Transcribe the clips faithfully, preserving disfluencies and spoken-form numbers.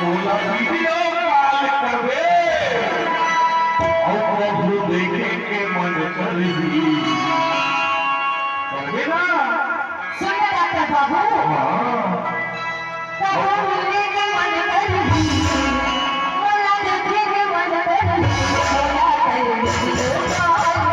मोला video call करबे, अउ प्रभु देखे के मन करही। करबे ना? सुन डॉक्टर बाबू, हाँ। कभू मिले के मन करही, मोला देखे के मन करही, मोला करही वीडियो कॉल।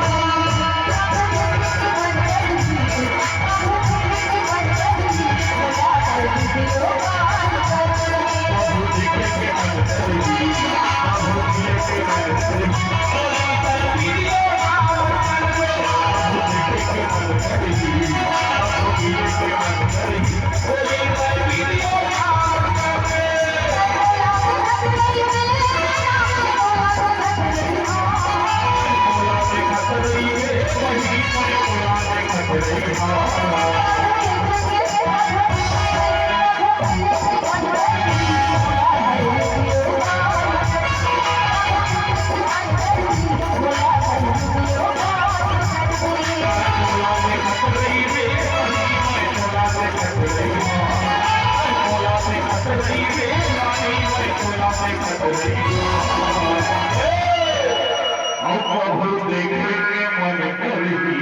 अउ प्रभु देखे के मन करही।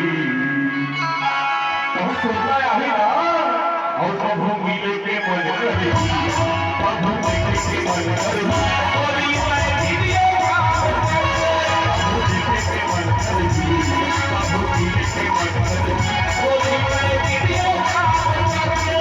प्रभु सुनता आही ना, अउ प्रभु मिले के मन करही, प्रभु देखे के मन करही। बोली मैं वीडियो कॉल करके, प्रभु देखे के मन करही, प्रभु मिले के मन करही। बोली मैं वीडियो कॉल करके।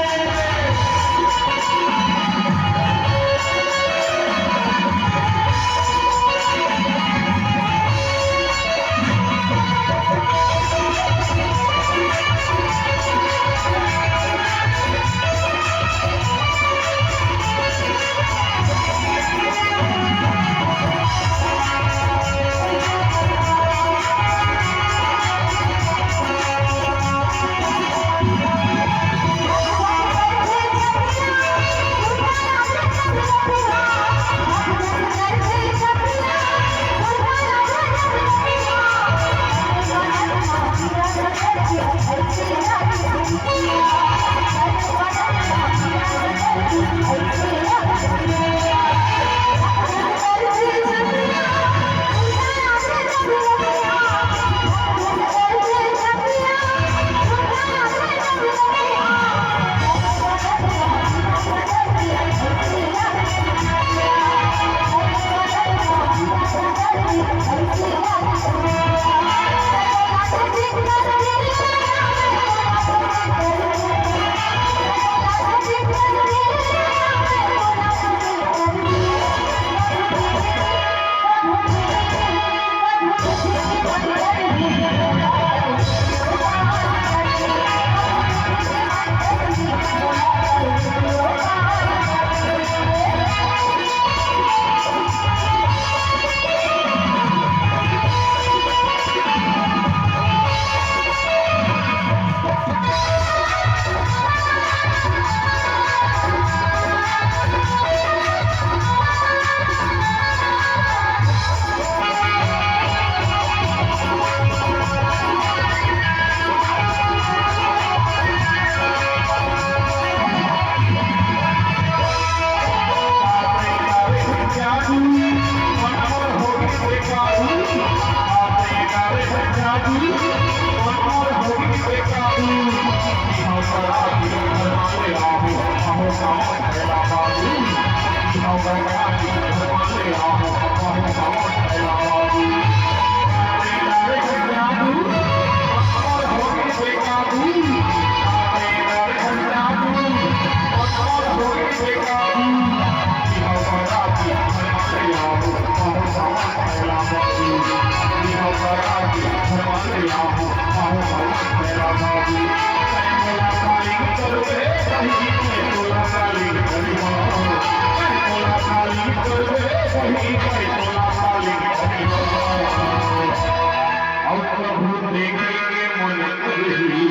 अउ प्रभु देखे के मन करही,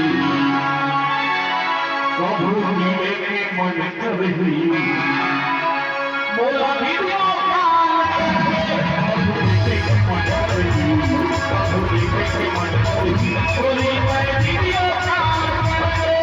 प्रभु मिले के मन करही। मोला वीडियो कॉल करके प्रभु देखे के मन करही, प्रभु देखे के मन करही। बोली मैं वीडियो कॉल करके।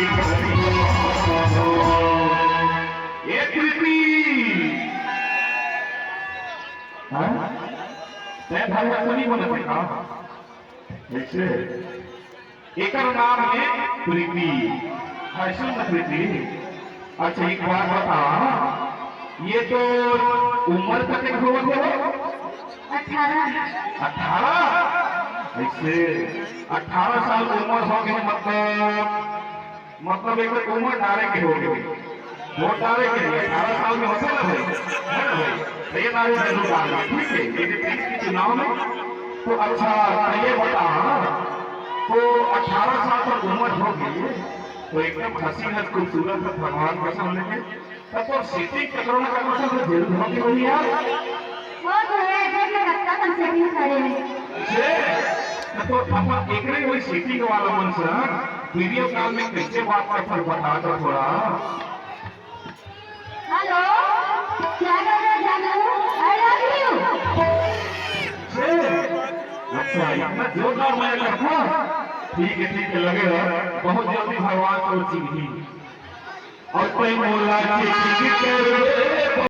ए प्रीति, हाँ? तैं भाई तो नहीं बनत हे का? ऐसे? एकर नाम हे प्रीति। हाँ, सुन ना प्रीति। अच्छा, एक बात बता, ये तो उम्र कतेक होवत हे? अठारह। अठारह? ऐसे? अठारह साल उम्र हो गए, मतलब, मतलब एक उम्र डारे के हो गए, वोट डारे के लिए अठारह साल में होते ना भाई, है ना भाई? तो ये डारे जरूर डाल दे, ठीक है? ये जो बीच के चुनाव में तो अच्छा, तो ये बता, तो अठारह साल तक उम्र हो गई, तो एकदम हसीन है, खूबसूरत है, भगवान का सामने में, तो तोर सेटिंग कटोरा का मतलब तो जरूर होगी बोली यार। वो तो है, देख ले, रखता था सेटिंग करे। छे, तो अपन एकरे वही सेटिंग वाला मन से वीडियो कॉल में कैसे बात करता है, बता दो थोड़ा। हेलो, क्या कर रहे हो जानू? I love you। छे, अच्छा, इतना जोरदार मैं करता। ठीक है, ठीक है, लगे रहो, बहुत जल्दी भगवान को चिन्ही। और कोई मोला चिन्ही कर